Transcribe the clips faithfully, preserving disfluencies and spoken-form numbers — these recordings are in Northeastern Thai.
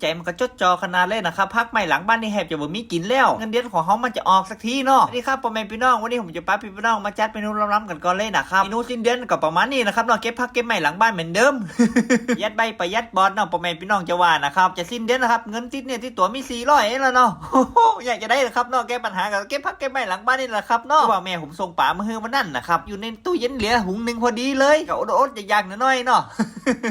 ใจมันก็จดจ่อขนาดเลยนะครับ ผักไม้หลังบ้านนี่แทบจะบ่มีกินแล้ว เงินเดือนของเฮามันจะออกสักทีเนาะ สวัสดีครับพ่อแม่พี่น้อง วันนี้ผมจะพาพี่น้องมาจัดเมนูล้ำๆกันก่อนเลยนะครับ เมนูสิ้นเดือนก็ประมาณนี้นะครับเนาะ เก็บผักเก็บไม้หลังบ้านเหมือนเดิม ประหยัดใบ้ประหยัดบอลเนาะ พ่อแม่พี่น้องจะว่านะครับ จะสิ้นเดือนนะครับ เงินติดเนี่ยติดตัวมีสี่ร้อยเองแล้วเนาะ อยากจะได้นะครับเนาะ แก้ปัญหากับเก็บผักเก็บไม้หลังบ้านนี่แหละครับเนาะ ว่าแม่ผมส่งป๋ามาให้วันนั้นนะครับ อยู่ในตู้เย็นเหลือหุงหนึ่งพอดีเลย ก็อดๆอยากๆน้อยๆเนาะ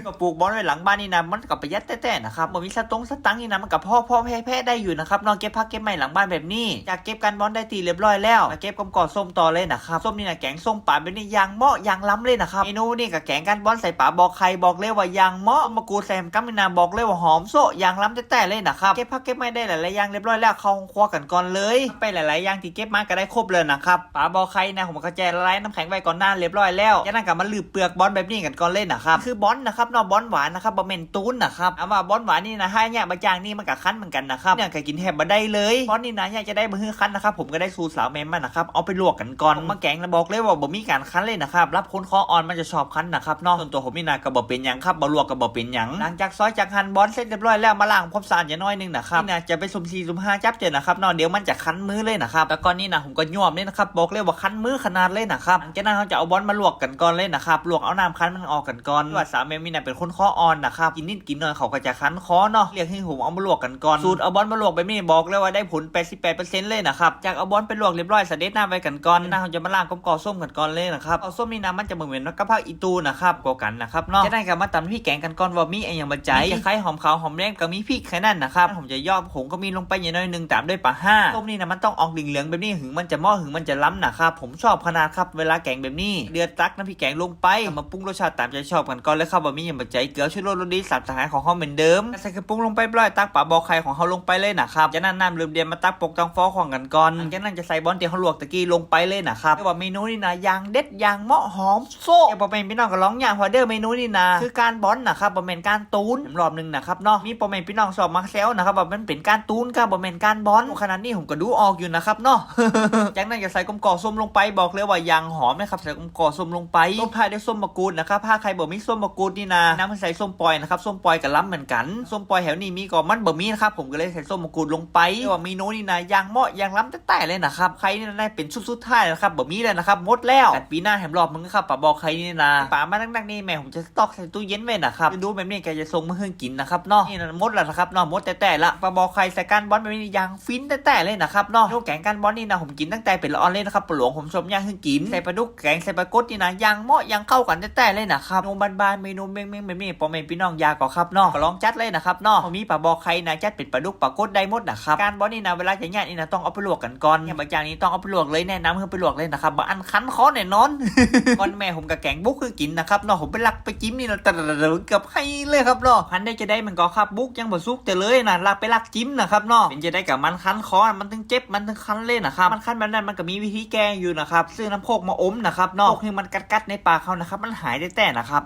ก็ปลูกบอลไว้หลังบ้านนี่นะ มันก็ประหยัดแท้ๆนะครับ บ่มีสตงค์สตังค์นี่นะ มันก็พอๆแพ้ๆได้อยู่นะครับเนาะ เก็บผักเก็บไม้หลังบ้านแบบนี้ จากเก็บก้านบอลได้ที่เรียบร้อยแล้ว มาเก็บกำกอกส้มต่อเลยนะครับ ส้มนี่นะ แกงส้มป๋าแบบนี้อย่างเหมาะอย่างล้ำเลยนะครับ เมนูนี่ก็แกงก้านบอลใส่ป๋าบอไข่ บอกเลยว่าอย่างเหมาะ มะกรูดใส่แหมกำนี่นะ บอกเลยว่าหอมโซะอย่างล้ำแท้ๆเลยนะครับ เก็บผักเก็บไม้ได้หลายๆอย่างเรียบร้อยแล้ว เข้าห้องครัวกันก่อนเลย ไปหลายๆอย่างที่เก็บมาก็ได้ครบเลยนะครับ ป๋าบอไข่นะ ผมก็แช่ละลายน้ำแข็งไว้ก่อนหน้าเรียบร้อยแล้ว จากนั้นก็มาลืบเปลือกบอลแบบนี้กันก่อนเลยนะครับ คือบอลนะครับเนาะ บอลหวานนะครับ บ่แม่นตูนนะครับ ถามว่าบอลหวานนี่นะ หายากบ่จ้างนี่มันก็คันเหมือนกันนะครับ เนี่ยก็กินแทบบ่ได้เลย บอลนี่นะ อยากจะได้บ่ฮื้อคันนะครับ ผมก็ได้สูตรสาวแม่มันนะครับ เอาไปลวกกันก่อน มาแกงนะ บอกเลยว่าบ่มีการคันเลยนะครับ รับคนคออ่อนมันจะชอบคันนะครับเนาะ ส่วนตัวผมนี่นะก็บ่เป็นหยังครับ บ่ลวกก็บ่เป็นหยัง หลังจากซอยจากหั่นบอลเสร็จเรียบร้อยแล้ว มาล้างความสะอาดอย่างน้อยหนึงนะครับ นี่นะจะไปสุ่มสี่สุ่มห้าจับเจอนะครับเนาะ เดี๋ยวมันจะคันมือเลยนะครับ แล้วก็นี่นะ ผมก็ยวบเลยนะครับ บอกเลยว่าคันมือขนาดเลยนะครับ หลังจากนั้นเราจะเอาบอลมาลวกกันก่อนเลยนะครับ ลวกเอาน้ำคันมันออกกันก่อน ว่าสาวแม่มีน่ะเป็นคนคออ่อนนะครับ กินนิดกินหน่อยเขาก็จะคันคอเนาะ เรียกให้ผมเอามาลวกกันก่อน สูตรเอาบอลมาลวกแบบนี้บอกเลยว่าได้ผลแปดสิบแปดเปอร์เซ็นต์เลยนะครับ จากเอาบอลไปลวกเรียบร้อย สะเด็ดน้ำไว้กันก่อน จากนั้นเราจะมาล้างกำกอกส้มกันก่อนเลยนะครับ เอาส้มนี่นะ มันจะบ่เหมือนกับผักอีตูนะครับ กว่ากันนะครับเนาะ จากนั้นก็มาตำพริกแกงกันก่อนว่ามีอะหยังบ่ใจ้ มีตะไคร้ หอมขาว หอมแดง ก็มีพริกแค่นั้นนะครับ ผมจะยวบผงขมิ้นลงไปอย่างน้อยหนึ่ง ตามด้วยป๋าฮ้า ส้มนี่นะ มันต้องออกเหลืองๆแบบนี้ ถึงมันจะเหมาะ ถึงมันจะล้ำนะครับ ผมชอบขนาดครับ เวลาแกงแบบนี้ เดือดตักน้ำพริกแกงลงไป เอามาปรุงรสชาติตามใจชอบกันก่อนเลยครับ ว่ามีหยังบ่ใจ้ เกลือ ชูรส รสดี สามสหายของเฮาเหมือนเดิม ใส่เครื่องปรุงลงไปเรียบร้อย ตักป๋าบอไข่ของเฮาลงไปเลยนะครับ จากนั้นน้ำเริ่มเดือด มาตักปกตั้งฟอของกันก่อน จากนั้นจะใส่บอลที่เฮาลวกตะกี้ลงไปเลยนะครับ แต่ว่าเมนูนี่นะ อย่างเด็ด อย่างเหมาะ หอมโซะ เดี๋ยวพ่อแม่พี่น้องก็ลองย่างพอเด้อ เมนูนี่นะ คือก้านบอลนะครับ บ่แม่นก้านตูน รอบหนึ่งนะครับเนาะ มีพ่อแม่พี่น้องชอบมาแซวนะครับ ว่ามันเป็นก้านตูนครับ บ่แม่นก้านบอล ขนาดนี้ผมก็ดูออกอยู่นะครับเนาะ จากนั้นจะใส่กำกอกส้มลงไป บอกเลยว่าอย่างหอมนะครับ ใส่กำกอกส้มลงไป ตบท้ายด้วยส้มมะกรูดนะครับ ถ้าใครบ่มีส้มมะกรูดนี่นะ นำไปใส่ส้มปล่อยนะครับ ส้มปล่อยก็ล้ำเหมือนกัน ส้มปล่อยแถวนี้มีก็มันบ่มีนะครับ ผมก็เลยใส่ส้มมะกรูดลงไป แต่ว่าเมนูนี่นะ อย่างเหมาะอย่างล้ำแท้ๆเลยนะครับ ไข่นี่นะ เป็นชุดสุดท้ายนะครับ บ่มีแล้วนะครับ หมดแล้ว กัดปีหน้าแถมรอบนึงครับ ป๋าบอไข่นี่นะ ป๋ามานักๆนี่แม่ผมจะสต็อกใส่ตู้เย็นไว้นะครับ ดูแบบนี้แกจะส่งมาให้กินนะครับเนาะ นี่นะ หมดแล้วนะครับเนาะ หมดแท้ๆละ ป๋าบอไข่ใส่ก้านบอลแบบนี้อย่างฟินแท้ๆเลยนะครับเนาะ เมนูแกงก้านบอลนี่นะ ผมกินตั้งแต่เป็นละอ่อนเลยนะครับ ป๋าหลวงผมชอบย่างให้กิน ใส่ปลาดุกแกง ใส่ปลากดนี่นะ อย่างเหมาะอย่างเข้ากันแท้ๆเลยนะครับ เมนูบ้านๆ เมนูเม้งๆแบบนี้ พ่อแม่พี่น้องอยากก็ครับเนาะ ก็ลองจัดเลยนะครับเนาะ มีป๋าบอไข่นะ จัดเป็นปลาดุกปลากดได้หมดนะครับ ก้านบอลนี่นะ เวลาจะย่างนี่นะ ต้องเอาไปลวกกันก่อน เนี่ย บ่จ้างนี่ต้องเอาไปลวกเลย แนะนำให้ไปลวกเลยนะครับ บ่อั้นคันคอแน่นอน ก่อนแม่ผมก็แกงบุกให้กินนะครับเนาะ ผมไปลักไปจิ้มนี่นะ แต่เกือบให้เลยครับเนาะ คันได้จะได้มันก็ครับ บุกยังบ่สุกแต่เลยนะ ลักไปลักจิ้มนะครับเนาะ เป็นจะได้กับมันคันคอ มันถึงเจ็บ มันถึงคันเลยนะครับ มันคันแบบนั้นมันก็มีวิธีแก้อยู่นะครับ ซื้อน้ำโคกมาอมนะครับเนาะ โคกให้มันกัดๆในปากเขานะครับ มันหายแท้ๆนะครับ